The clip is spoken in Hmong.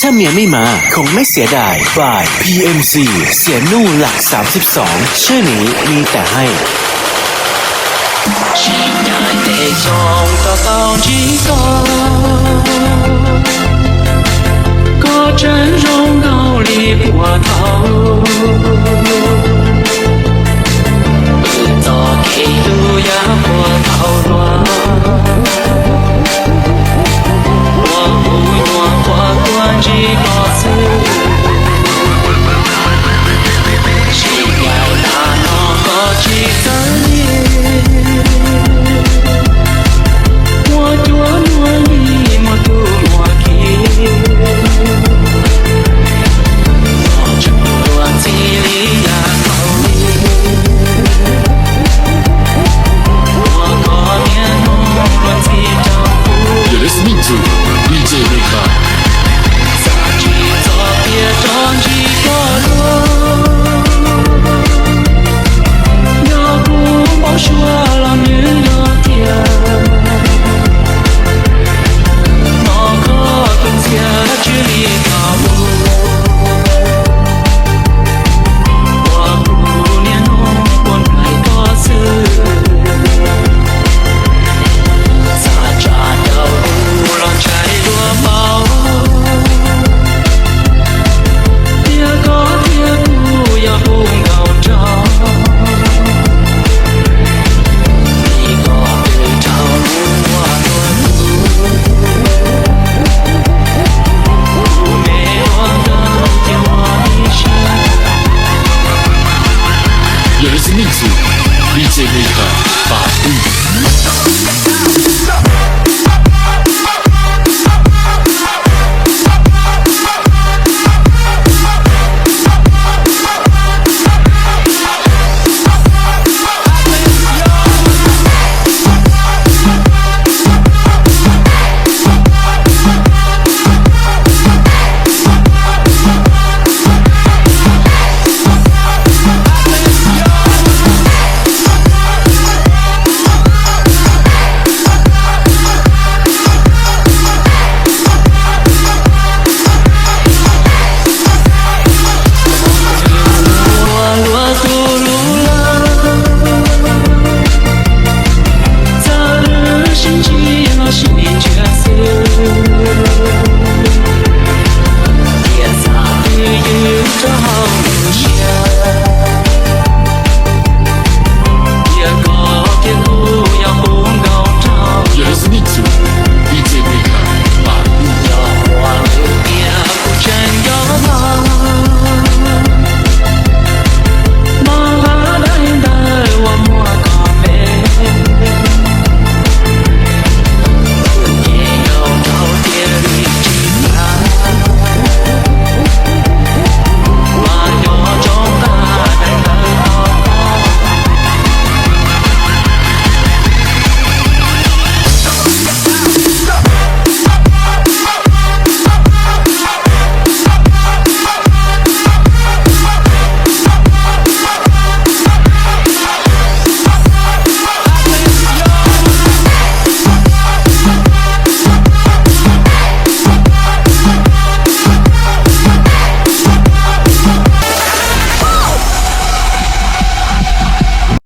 Cha mia mej mas khoom mej xiav dais by P M C, xiav nuj lam xav xib xoov, tshwj niv ni tam hais. Tsis ncaim tes xyoo koj tau ntsib koj, koj tseem zoo nkauj li puag thaum wb txoj kev hlub yav puag thaum ub, ua kuv nyuam qhuav tuaj ntsib koj xwb.